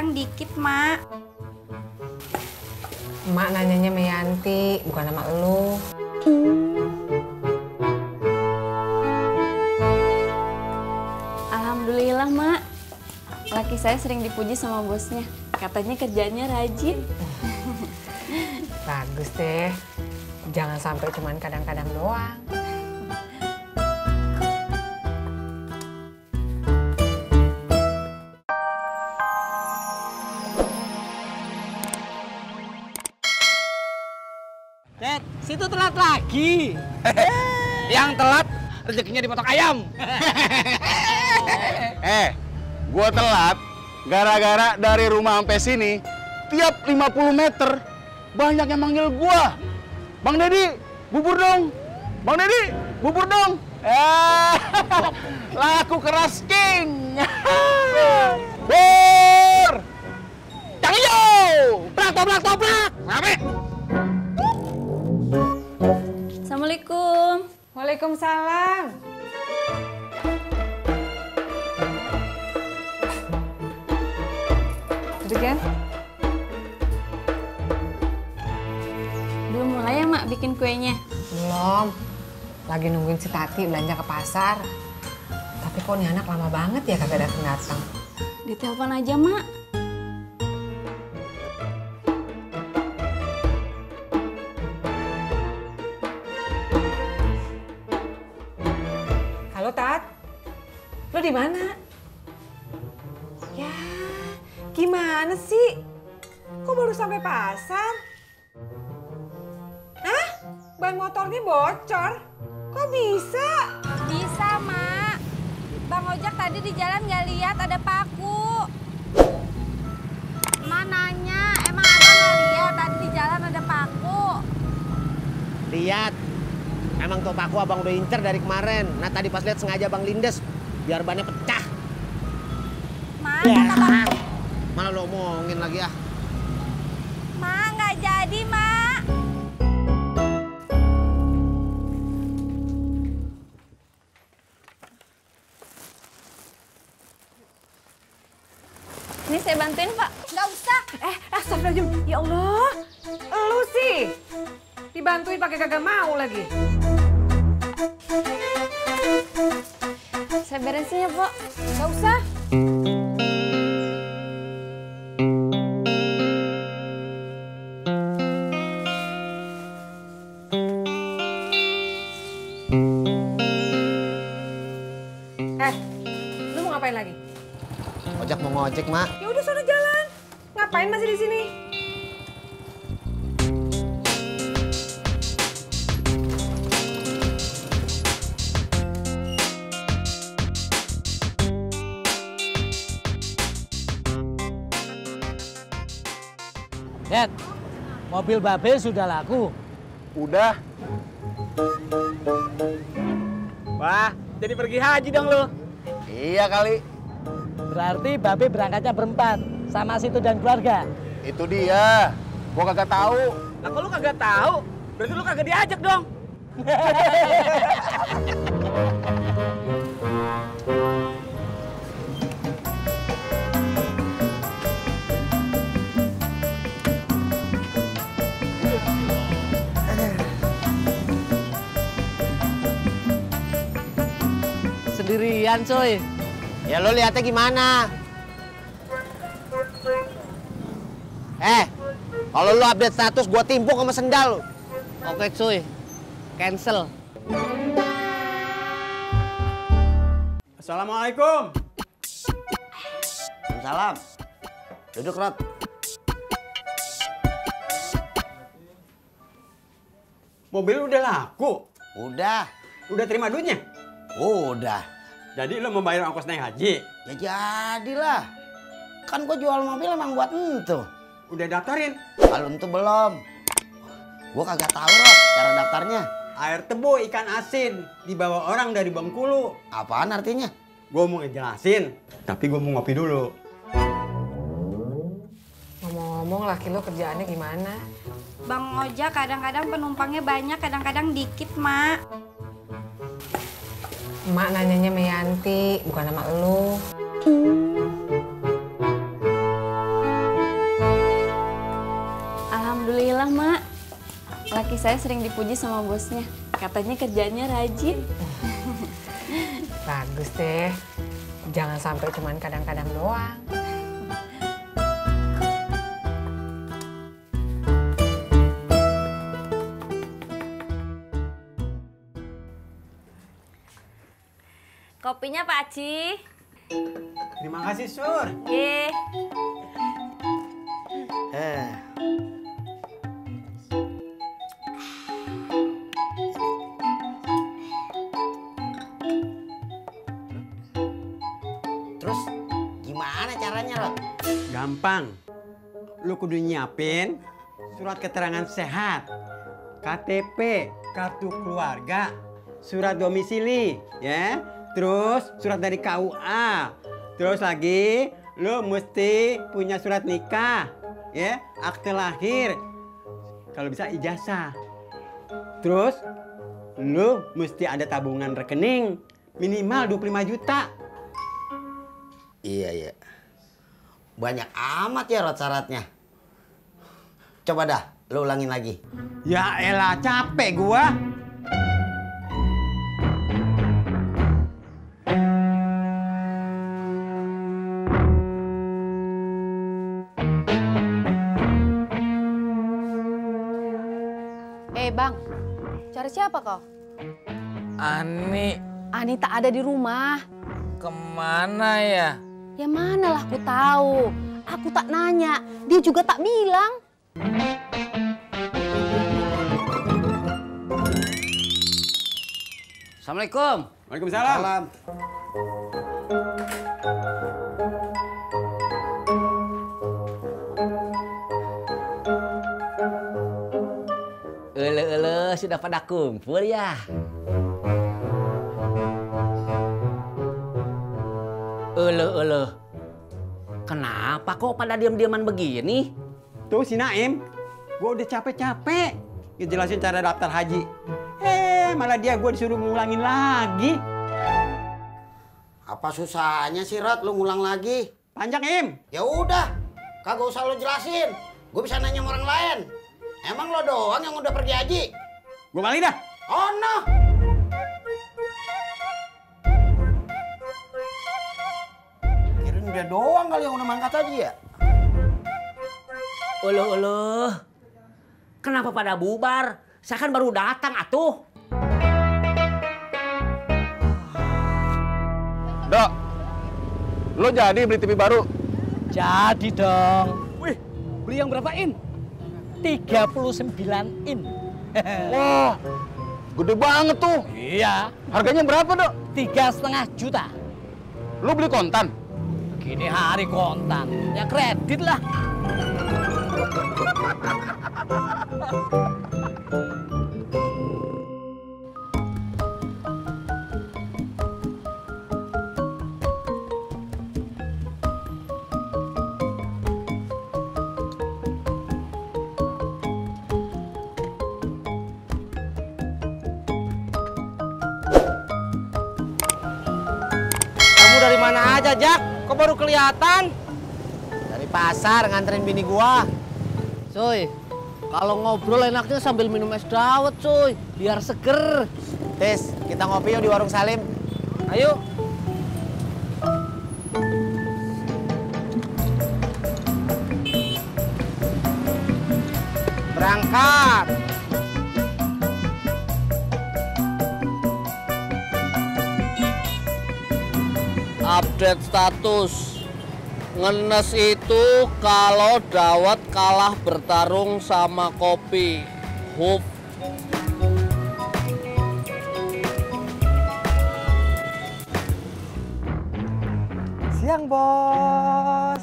kadang-kadang dikit, Mak. Emak nanyanya Meyanti, bukan nama elu. Alhamdulillah, Mak. Laki saya sering dipuji sama bosnya. Katanya kerjanya rajin. Bagus deh. Jangan sampai cuman kadang-kadang doang. Ted, situ telat lagi. Yang telat rezekinya dipotok ayam. Gua telat gara-gara dari rumah sampai sini tiap 50 meter banyak yang manggil gua. Bang Deddy, bubur dong. Bang Deddy, bubur dong. Laku keras king. Bur. Cang hijau. Toplak, toplak. Rame. Assalamualaikum. Waalaikumsalam. Duduk ya. Belum mulai ya, Mak, bikin kuenya? Belum. Lagi nungguin si Tati belanja ke pasar. Tapi kok nih anak lama banget ya kagak datang-datang. Ditelepon aja, Mak. Halo Tat, lo di mana? Ya, gimana sih? Kok baru sampai pasar? Hah? Ban motornya bocor? Kok bisa? Bisa, Mak. Bang Ojak tadi di jalan nggak lihat ada paku. Mak nanya, emang Abang nggak lihat tadi di jalan ada paku? Lihat. Emang tuh paku abang udah incer dari kemarin. Nah tadi pas lihat sengaja bang lindes biar bannya pecah. Mak, Ya. kata Bang. Malah lo omongin lagi ah. Mak, nggak jadi, Mak. Ini saya bantuin, Pak. Nggak usah. Astagfirullahaladzim, ya Allah. Lu sih, dibantuin pakai kagak mau lagi. Saya beresin ya, Pak. Nggak usah. Lu mau ngapain lagi? Ojak mau ngojek mak. Ya udah sana jalan. Ngapain masih di sini? Dad, mobil Babe sudah laku. Udah. Wah, jadi pergi haji dong lu. Iya kali. Berarti Babe berangkatnya berempat sama situ dan keluarga. Itu dia. Gua kagak tahu. Lah kalau lu kagak tahu, berarti lu kagak diajak dong. Sendirian, coy. Ya lo lihatnya gimana? Kalau lo update status gua timpuk sama sendal. Oke, cuy. Cancel. Assalamualaikum. Salam. Duduk Rod. Mobil udah laku. Udah. Udah terima duitnya? Udah. Jadi lo membayar ongkos naik haji? Ya jadilah. Kan gua jual mobil emang buat entu. Udah daftarin? Kalau entu belum. Gua kagak tahu Rod cara daftarnya. Air tebu ikan asin dibawa orang dari Bengkulu. Apaan artinya? Gue mau ngejelasin, tapi gue mau ngopi dulu. Ngomong-ngomong, laki lo kerjaannya gimana? Bang Ojak kadang-kadang penumpangnya banyak, kadang-kadang dikit, Mak. Emak nanyanya Meyanti, bukan nama elu. saya sering dipuji sama bosnya. Katanya kerjanya rajin. Bagus deh. Jangan sampai cuman kadang-kadang doang. Kopinya Pak Haji. Terima kasih, Sur. Ye. Terus gimana caranya, Rod? Gampang. Lu kudu nyiapin surat keterangan sehat, KTP, kartu keluarga, surat domisili, ya. Terus surat dari KUA. Terus lagi lu mesti punya surat nikah, ya, akte lahir. Kalau bisa ijazah. Terus lu mesti ada tabungan rekening minimal 25 juta. Iya. Banyak amat ya Rod syaratnya. Coba dah, lu ulangin lagi. Ya elah, capek gua. Bang, cari siapa kau? Ani, Ani tak ada di rumah. kemana ya? Ya manalah aku tahu. Aku tak nanya, dia juga tak bilang. Assalamualaikum. Waalaikumsalam. Sudah pada kumpul ya? Kenapa kok pada diam-diaman begini? Tuh si Naim, gua udah capek-capek ngejelasin cara daftar haji. Malah dia gua disuruh ngulangin lagi. Apa susahnya sih, Rod, lu ngulang lagi? Panjang, Im. Ya udah, kagak usah lu jelasin. Gue bisa nanya sama orang lain. Emang lo doang yang udah pergi haji? Gua balik dah. Oh no. Kirain dia doang kali yang udah mangkat haji ya? Uluh. Kenapa pada bubar? Saya kan baru datang atuh. Dok, lo jadi beli TV baru? Jadi dong. Wih, Beli yang berapa in? 39 in. wah, gede banget tuh. Iya, Harganya berapa, Dok? 3,5 juta. Lo beli kontan? Gini hari kontan, ya kredit lah. Kamu dari mana aja, Jak? Kok baru kelihatan? Dari pasar nganterin bini gua. Cuy, kalau ngobrol enaknya sambil minum es dawet, cuy. Biar seger. Tis, kita ngopi yuk di warung Salim. Ayo. Berangkat. Update status. Ngenes itu kalau dawet kalah bertarung sama kopi. Huf. Siang, Bos.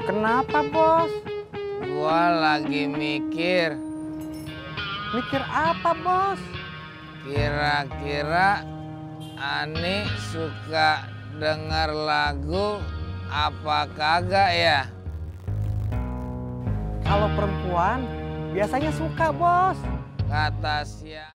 Kenapa, Bos? Gua lagi mikir, Mikir apa, Bos? kira-kira Ani suka denger lagu apa kagak ya? Kalau perempuan biasanya suka, Bos. Kata siapa?